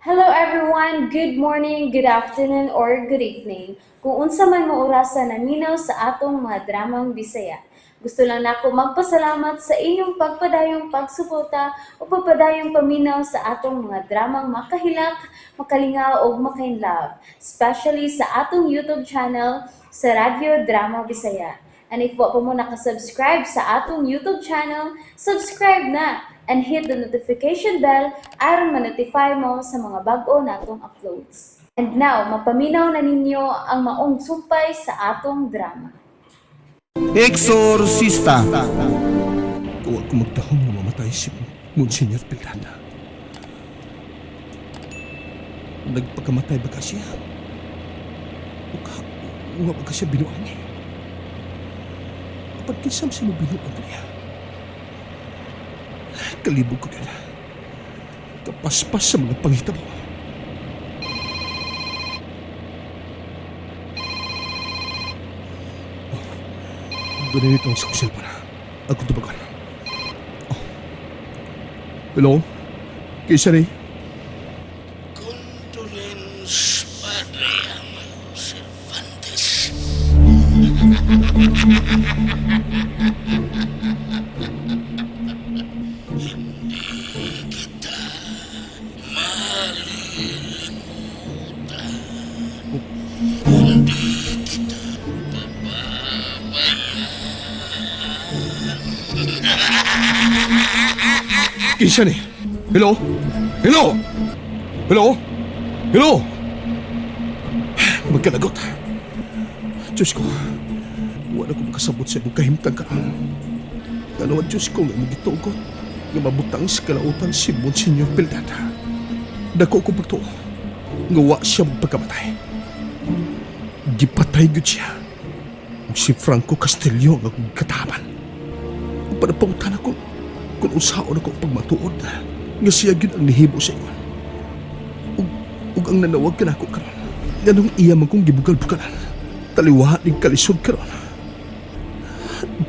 Hello everyone! Good morning, good afternoon, or good evening. Kung unsa man mo orasa naminaw sa atong mga dramang Bisaya. Gusto lang nako magpasalamat sa inyong pagpadayong pagsuporta o pagpadayong paminaw sa atong mga dramang makahilak, makalingaw ug makainlove, especially sa atong YouTube channel sa Radyo Drama Bisaya. And if wa pa mo nakasubscribe sa atong YouTube channel, subscribe na and hit the notification bell aron ma-notify mo sa mga bag-o natong uploads. And now, mapaminaw na ninyo ang maong sumpay sa atong drama. Exorcista. Kung ako magdahom nga mamatay si Monsignor Pildada. Nagpakamatay ba ka siya? O ka, nga ba ka siya binuang eh? Apan kinsam siya mo binuang niya? Kalibog ko din. Kapaspas sa mga pangitabo. Oh, doon na itong sa cellphone. Ako tubagan. Oh. Hello? Kisa ni? Condolence, Padre Amaro Cervantes. Hindi kita malilimutan. Hindi kita pababayaan. Kinsa ni? Hello? Hello? Hello? Hello? Magkalagot. Diyos ko, wala ko makasabot sa imong kahimtang karon. Kano ang Diyos ko nga imong gitugot nga mabutang sa kalautan si Monsignor Pildada. Dako ko pagtuo nga wa siya magpagkamatay. Gipatay gud siya. Ug si Franco Castillo ang akong kataban. Ug panapangutan ako kung unsaon ako pagmatuod nga siya gyud ang nihimo sa ingon. Ug ang nanawag kanako karon. Nganong iya man kong gibugal-bugalan. Taliwa ning kalisod karon.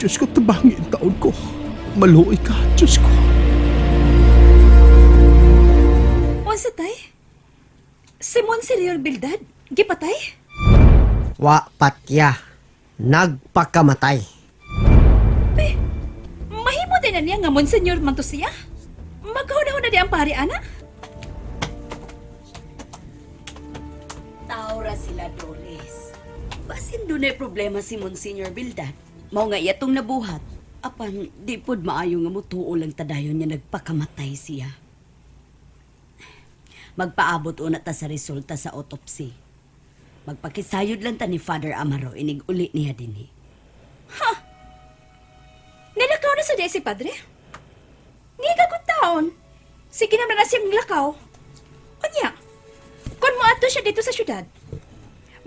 Diyos ko, tabangi ang taon ko. Maluoy ka, Diyos ko. Unsa tay? Si Monsignor Bildad, gipatay? Wa patya. Nagpakamatay. Eh, mahimo din na niya nga Monsignor man to siya. Maghuna-huna di ang pari, ana. Taura sila, Doris. Basin dunay problema si Monsignor Bildad. Mao nga iya tong nabuhat. Apan, di pod maayo nga mutuo lang tadayon niya nagpakamatay siya. Magpaabot una ta sa resulta sa autopsy. Magpakisayod lang ta ni Father Amaro inig uli niya dinhi. Nilakaw na sa di si padre. Niga kong taon. Sige naman na siyang lakaw. Unya, kung moadto siya dito sa syudad,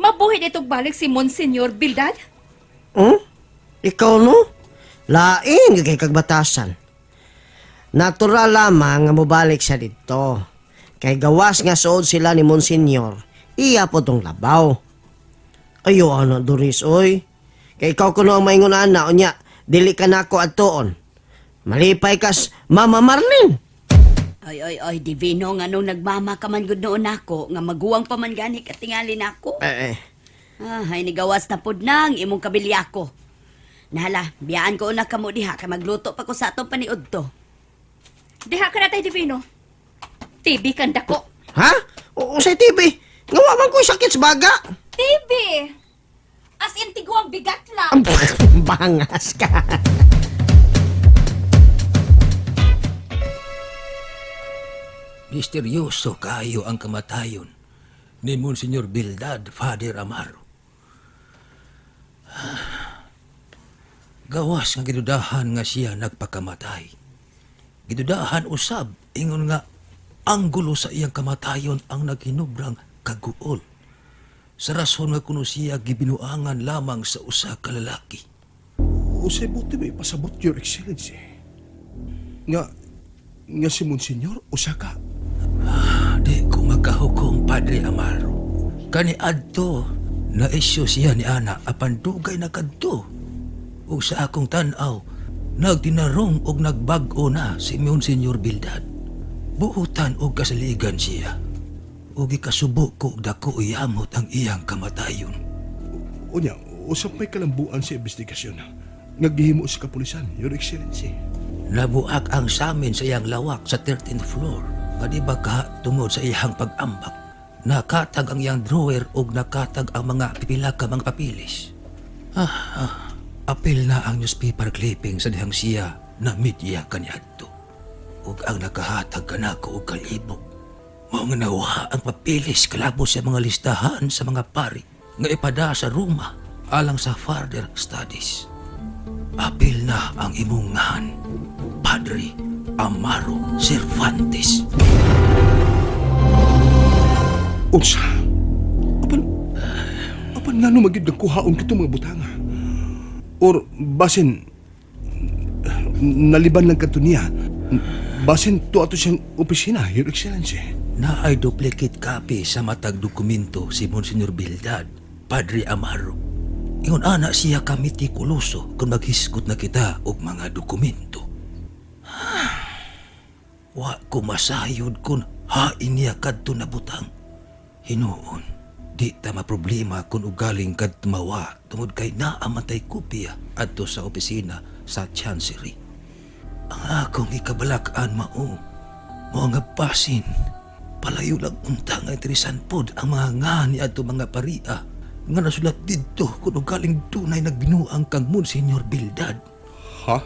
mabuhi dito balik si Monsignor Bildad? Hmm? Ikaw no? Lain kay kagbatasan. Natural lamang nga mobalik siya dito. Kay gawas nga suod sila ni Monsignor, iya po tong labaw. Ayo ano Doris oy. Kay ikaw kuno ang maingon ana unya, dili ka nako adtuon. Malipay kas Mama Marlene. Ay, ay, ay, Divino, nga nung nagmama ka man gud noon nako, nga maguwang pa man gani ka tingali nako. Eh, eh. Ah, ay nigawas na pud nang imong kabilyako. Nahala, biyaan ko una kamo diha kay magluto pa ko sa atong paniud to. Diha ka na tayo, Divino. TV kang dako. Ha? O sa TV? Nga wa man ko sakit sa baga. TV! As in, tiguang bigat lang. Bangas ka. Misteryoso kayo ang kamatayon ni Monsignor Bildad, Father Amaro. Gawas nga gidudahan nga siya nagpakamatay. Gidudahan usab ingon nga ang gulo sa iyang kamatayon ang naghinubrang kaguol. Sa rason nga kuno siya gibinuangan lamang sa usa ka lalaki. Usay buti may pasabot, Your Excellency. Nga si Monsignor, usa ka. Di ko makahukom, Padre Amaro. Kani adto, na isyu siya ni Ana apan dugay na kadto. Ug sa akong tan-aw, nagtinarong og nagbag-o na si Monsignor Bildad. Buutan og kasaligan siya. Ug gikasubo ko og dako yamot ang iyang kamatayon. Unya, usap may kalambuan sa investigasyon. Nga gihimo sa kapulisan, Your Excellency. Nabuak ang samin sa iyang lawak sa 13th floor. Nga di ba ka tungod sa iyang pag-ambak. Nakatag ang iyang drawer ug nakatag ang mga pipila ka mga papilis. Apil na ang newspaper clipping sa dihang siya na media kaniadto. Ug ang nakahatag kanako og kalibog. Mao nga nawa ang papilis kalabot sa mga listahan sa mga pari nga ipada sa Roma alang sa further studies. Apil na ang imong ngahan, Padre Amaro Cervantes. Unsa? Apan, apan nga no magid kuhaon kito mga butanga. Or basin naliban lang kadto niya. Basin to ato siyang opisina, Your Excellency. Naay duplicate copy sa matag dokumento si Monsignor Bildad, Padre Amaro. Ingon ana siya ka metikuloso kung maghisgot na kita og mga dokumento. Wa ko masayod kung hain niya kadto na butang. Hinuon, di ta maproblema kung ugaling kadto mawa tungod kay naamantay kopya adto sa opisina sa Chancery. Ang akong ikabalak-an mao, mao nga basin, palayo lang unta nga interesan pod ang mga nga ni adto mga paria nga nasulat didto kung ugaling dunay nagbinuang kang Monsignor Bildad. Ha?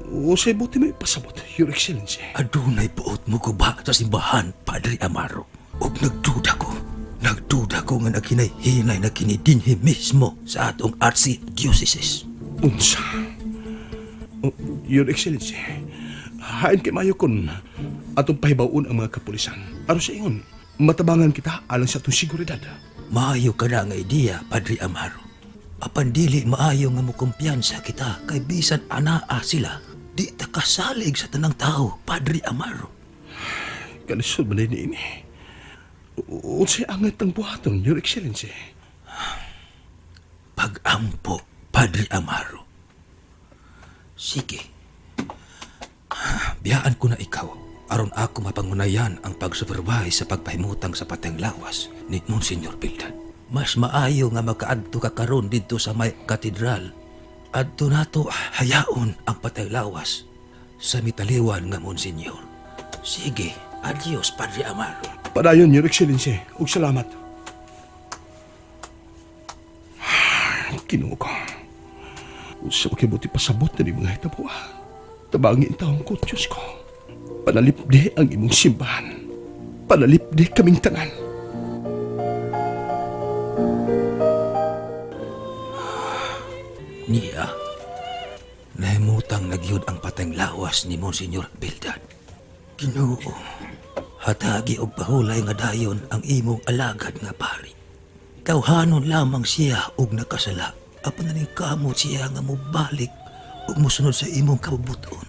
Usay buti may pasabot, Your Excellency. Adunay buot mo ko ba sa simbahan, Padre Amaro? Ug nagduda ko, nagduda ko nga naghinay-hinay na kini dinhi mismo sa atong archdiocese. Unsa? Oh, Your Excellency, hain kay mayo kun atong pahibaw-on ang mga kapulisan. Aron sa ingon, matabangan kita alang sa atong seguridad. Maayo ka na nga ideya, Padre Amaro. Apan dili maayo nga mokumpiyansa kita kay bisan anaa sila, di ta kasalig sa tanang tao, Padre Amaro. Kalisod man ni ini. Unsay angat ang buhaton, Your Excellency? Pagampo, Padre Amaro. Sige. Biyaan ko na ikaw aron ako mapangunayan ang pagsupervise sa pagpahimutang sa pateng lawas ni Monsignor Bildad. Mas maayo nga makaadto ka karon didto sa may katedral. Adto nato hayaon ang pateng lawas sa mitaliwan nga Monsignor. Sige, adios Padre Amaro. Padayon, Your Excellency, ug salamat. Kinoo ko. Unsa kay buti pasabot na ni mga hitabo. Tabangi ang taong ko, Diyos ko. Panalipdi ang imong simbahan. Panalipdi kaming tanan. Niya, nahimutang nagyod ang pateng lawas ni Monsignor Bildad. Ginoo, hatagi og pahulay nga dayon ang imong alagad nga pari. Tawhanon lamang siya og nakasala, apan naningkamot siya nga mobalik ug mosunod sa imong kabubuton.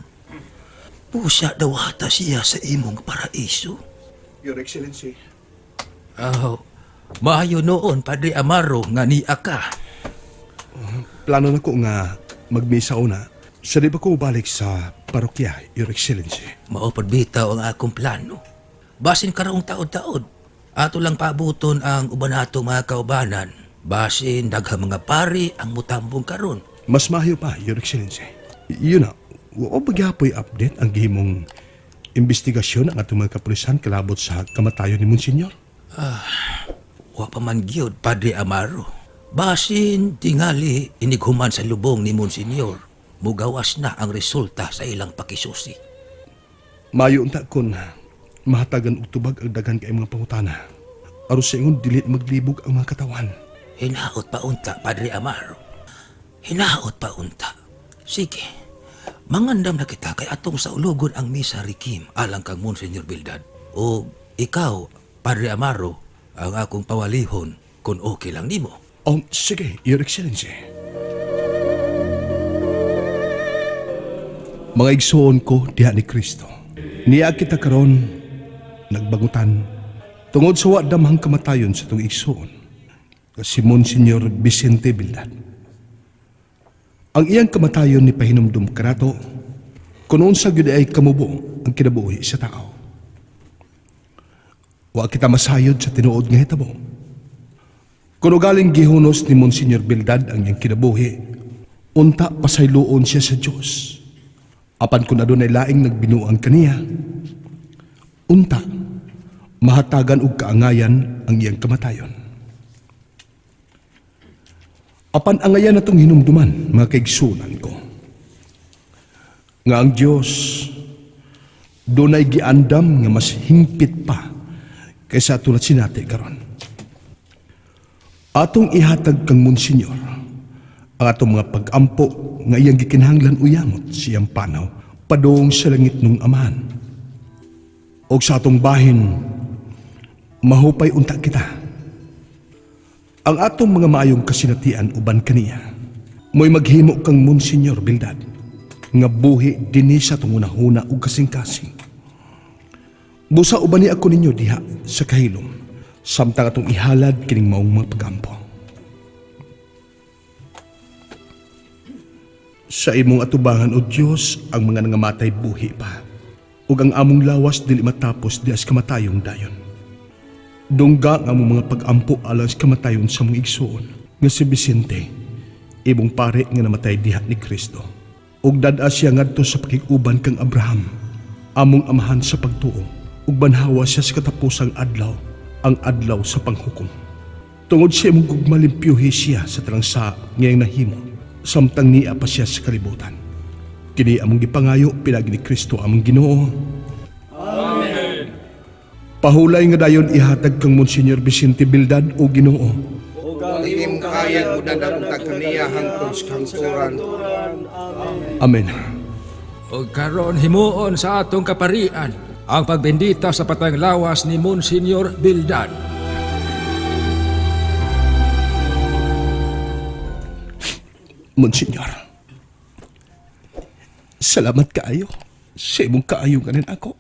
Pusa dawata siya sa imong paraiso. Your Excellency. Aw, maayo noon, Padre Amaro, nga niya ka. Plano na ko nga magmisa una. Sa di ba ko balik sa parokya, Your Excellency? Mao pud bitaw ang akong plano. Basin karaong taod-taod. Ato lang paabuton ang uban nato mga kaubanan. Basin daghang mga pari ang mutambong karon. Mas maayo pa, Your Excellency. Yun na, wa ba gyapoy update ang gihimong investigasyon ang atong mga kapulisan kalabot sa kamatayon ni Monsignor? Wa pa man gyud Padre Amaro. Basin tingali inighuman sa lubong ni Monsignor. Mugawas na ang resulta sa ilang pakisusi. Mayo unta kon mahatagan og tubag ang daghan kay mga pangutana. Aron sa ingon dili maglibog ang mga katawan. Hinaot pa unta, Padre Amaro. Hinaot pa unta. Sige, mangandam na kita kay atong sa ulogon ang misa Rikim alang kang Monsignor Bildad. O ikaw, Padre Amaro, ang akong pawalihon kung okay lang nimo. Oh, sige, Your Excellency. Mga igsoon ko diha ni Kristo. Niya kita karon nagbangutan tungod sa wa damhang kamatayon sa tong igsoon nga si Monsignor Vicente Bildad. Ang iyang kamatayon ni pahinumdum kanato kun unsa gyud ay kamubo ang kinabuhi sa tao. Wa kita masayod sa tinuod nga hitabo. Kung ugaling gihunos ni Monsignor Bildad ang iyang kinabuhi, unta pasayloon siya sa Dios. Apan kung adunay laing nagbinuang kaniya, unta mahatagan og kaangayan ang iyang kamatayon. Apan angayan natong hinumduman, mga kaigsunan ko, nga ang Dios dunay giandam nga mas hingpit pa kaysa ato na sinati karon. Atong ihatag kang Monsignor ang atong mga pag-ampo nga iyang gikinahanglan uyamot sa iyang panaw padung sa langit nung amahan. Og sa atong bahin, mahupay unta kita. Ang atong mga maayong kasinatian uban kaniya, mo'y maghimo kang Monsignor Bildad nga buhi dinhi sa atong hunahuna ug kasing-kasing. Busa ubani ako ninyo diha sa kahilom, samtang atong ihalad kining maong mga pagampo. Sa imong atubangan, O Dios, ang mga nangamatay buhi pa, ug ang among lawas dili matapos diha sa kamatayong dayon. Dungga ang among mga pag-ampo alang sa kamatayon sa mong igsoon, nga si Vicente, imong pare nga namatay diha ni Kristo. Ug dad-a siya ngadto sa pakig-uban kang Abraham, among amahan sa pagtuo, ug banhawa siya sa katapusang adlaw, ang adlaw sa panghukom. Tungod sa imong gugma, limpyuhi siya sa tanang sa ngayang nahimo, samtang niya pa siya sa kalibutan. Kini among gipangayo pinaagi ni Kristo among Ginoo. Amen. Pahulay nga dayon ihatag kang Monsignor Vicente Bildad o Ginoo. Ug imong kaayag mudadag unta kaniya hangtod sa kahangturan. Amen. Og karon himuon sa atong kaparian ang pagbendita sa patayng lawas ni Monsignor Bildad. Monsignor, salamat kaayo sa imong kaayo nga ako.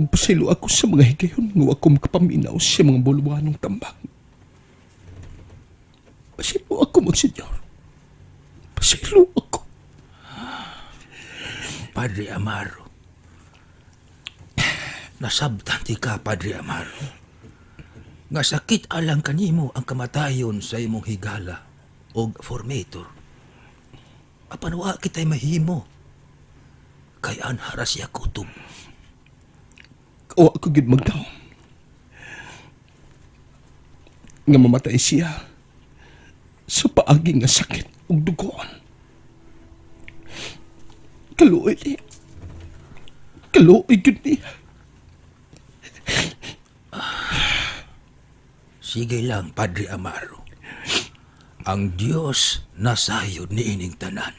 Ug pasaylo ako sa mga higayon nga wa ko makapaminaw sa mga buluwanong tambang. Pasaylo ako, Monsignor. Pasaylo ako. Padre Amaro. Nasabtan ti ka, Padre Amaro. Nga sakit alang kanimo ang kamatayon sa imong higala og formator. Apan wa kitay mahimo. Kay anhara siya kutob. Wa ko gid magdaw nga mamatay siya sa paagi nga sakit ug dugoon. Kaluoy niya. Kaluoy gid niya. Sige lang, Padre Amaro. Ang Dios nasayod ni ining tanan.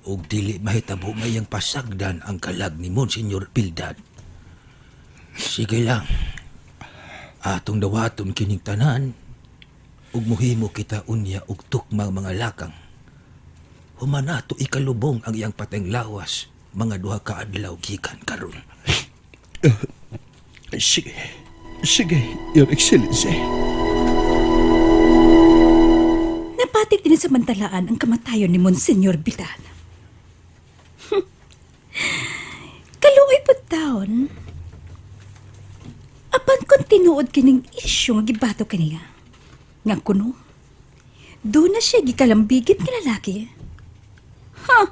Ug dili mahitabo mayang pasagdan ang kalag ni Monsignor Bildad. Sige lang. Atong dawaton kining tanan ug muhimo kita unya og tukmang mga lakang. Human nato ikalubong ang iyang pateng lawas mga duha ka adlaw gikan karon. Sige. Sige, Your Excellency. Napatik din sa mantalaan ang kamatayon ni Monsignor Bildad. Kaluoy po taon. Apan kung tinuod kining isyu nga gibato kaniya, nga kuno, doon na siya gikalambigit nga lalaki. Ha!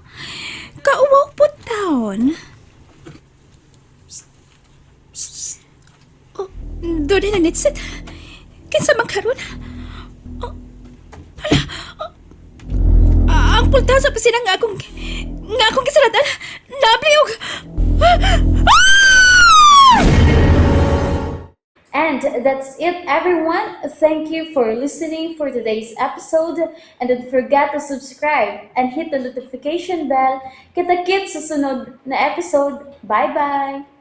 Kauwaw po taon. Oh, doon na nitsit. Kinsa man karon? Oh, hala. Oh, ang pultahan sa opisina nga akong gisalatan. Nabli og. And that's it, everyone. Thank you for listening for today's episode. And don't forget to subscribe and hit the notification bell. Kita-kits sa sunod na episode. Bye-bye!